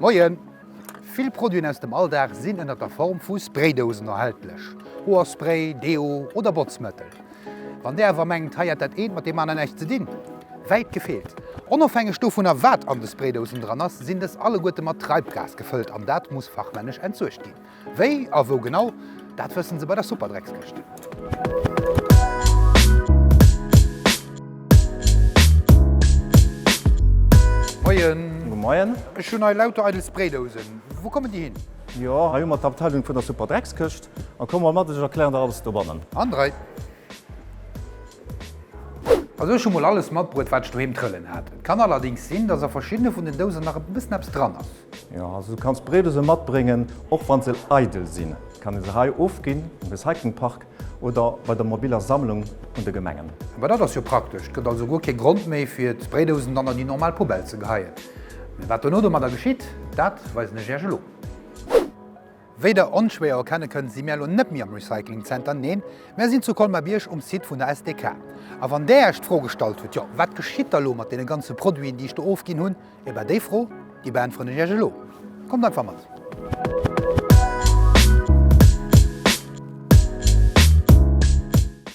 Moien! Vill Produiten aus dem Alldag sinn ënnert der Form vu Spraydousen erhältlech, Hoerspray, Deo oder Botzmëttel. Wann där awer mengt, hei hätt dat eent mat deem aneren näischt ze dinn, wäit gefeelt. Onofhängeg dovunner wat an de Spraydousen dran ass, sinn dës alleguerte mat Treibgas gefëllt an dat muss fachmännesch entsuergt ginn. Wéi a wou genau, dat wëssen se bei der Superdreckskëscht. Moien. Gudde Moien. Ech hunn hei lauter eidel Spraydousen. Wou kommen déi hin? Jo, hei hu mer d'Abteilung vun der Superdreckskëscht. A komm mol mat, ech erklären der alles dobannen. André. Also ech hu mol alles matbruet, wat ech doheem trëllen hat. Et kann allerdings sinn, dass a verschiddene vun den Dousen nach e bëssen eppes dran ass. Jo, also du kanns Breedose matbréngen, och wann se eidel sinn. Kann ee se hei ofginn um Recyclingpark oder bei der mobiller Sammlung vun de Gemengen. Awer dat ass jo praktesch, et gëtt also guer kee Grond méi fir d'Spraydousen dann an déi normal Poubelle ze geheien. Mä wat dono domadder geschitt, dat weisen ech iech elo. Wéi der onschwéier erkenne kënnt, si mär elo net méi am Recycling Center, neen, mär sinn zu Colmar-Bierg um Site vun der SDK. A wann där iech d'Fro gestallt hutt, jo wat geschitt da lo mat deene ganze Produiten déi ech do ofginn hunn, Eba déi Fro, déi beäntweren ech Iech elo. Kommt einfach mat.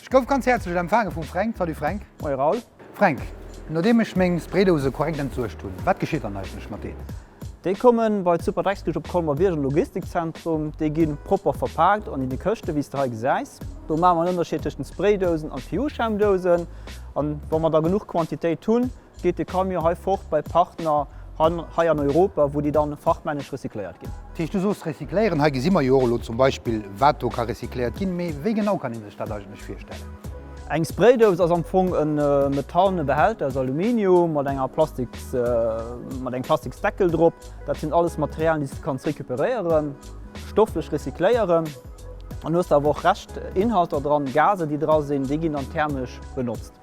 Ech gouf ganz häerzlech empfaange vum Fränk. Salut Fränk. Moie Raoul. Fränk, nodeem ech meng Spraydouse korrekt entsuergt hunn, wat geschitt dann eigentlech mat deenen? Déi komme bei d'Superdreckskëscht op Colmer-Bierg am Logistikzentrum. Déi gi propper verpaakt an deene Këschte wéi s de hei gesäis. Do maache mer en Ënnerscheed tëscht den Spraydousen an PU-Schaumdousen. An wa mer da genuch Quantitéit hunn, geet de Camion hei fort bei Partner hei an Europa, wou déi dann fachmännesch recycléiert ginn. Dat heescht, du soos recycléieren, hei gesi mer jo och elo zum Beispill, wat do ka recycléiert ginn, mee wéi genau kann ee sech dat eigentlech virstellen? Eng Spraydous ass am Fong e metallene Behälter aus Aluminium mat enger Plastiks, mat engem Plastiksdeckel drop. Dat sinn alles Materialien, déi s de kanns recuperéieren, stofflech recycléieren. Dann hues de awer och Reschtinhalter dran, Gasen, déi dra sinn, déi ginn dann thermesch benotzt.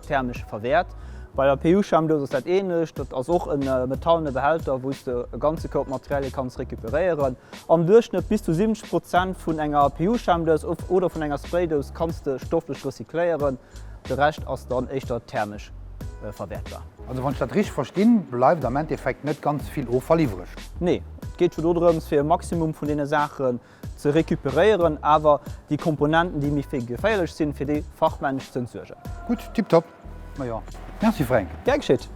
Thermesch verwäert. Bei der PU-Schaumdous ass dat ähnlech, dat ass och e metallene Behälter, wou s de e ganze Koup Materialie kanns recuperéieren. Am Duerchschnëtt bis zu 70 Prozent vun enger PU-Schaumdous oder vun enger Spraydous kanns de stofflech recycléieren, de Rescht ass dann éischter thermesch verwäertbar. Also wann ech dat richteg verstinn, bleift am Endeffekt net ganz vill Offall iwwreg? Nee, et geet jo dodrëms fir e Maximum vun deene Saachen ze recuperéieren, awer déi Komponenten, déi méi geféierlech sinn, fir déi fachmännesch ze entsuergen. Gutt, tiptop. Majo, merci Fränk. Gär geschitt.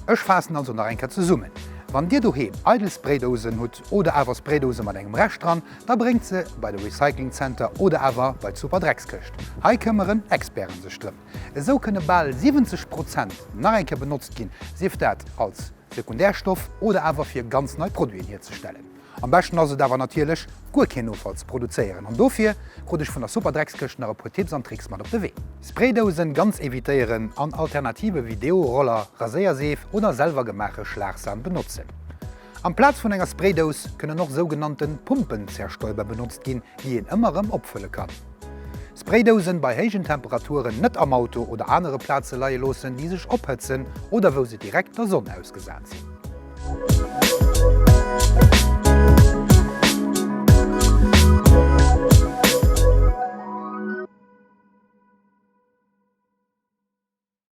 Ech faassen also nach eng Kéier zesummen, Wann Dir doheem eidel Spraydousen hutt oder awer Spraydousen mat engem Rescht dran, da bréngt se bei de Recycling Center oder awer bei d'Superdreckskëscht. Hei këmmeren Experten sech drëm. Esou kënne bal 70 Prozent nach eng Kéier benotzt ginn, sief dat als Sekundärstoff oder awer fir ganz nei Produiten hierzestellen. Am beschten ass et awer natierlech, guer keen Offall ze produzéieren an dofir krut ech vun der Superdreckskëscht nach e puer Tipps an Tricks mat op de Wee. Spraydousen ganz evitéieren an Alternative wéi Deo-Roller, Raséierseef oder selwer gemaache Schlagsan benotzen. Amplaz vun enger Spraydous kënnen och sougenannte Pumpenzerstäuber benotzt ginn, déi een ëmmer erëm opfëlle kann. Spraydousen bei héijen Temperaturen net am Auto oder anere Plaze leie loossen, déi sech ophëtzen oder wou se direkt der Sonn ausgesat sinn.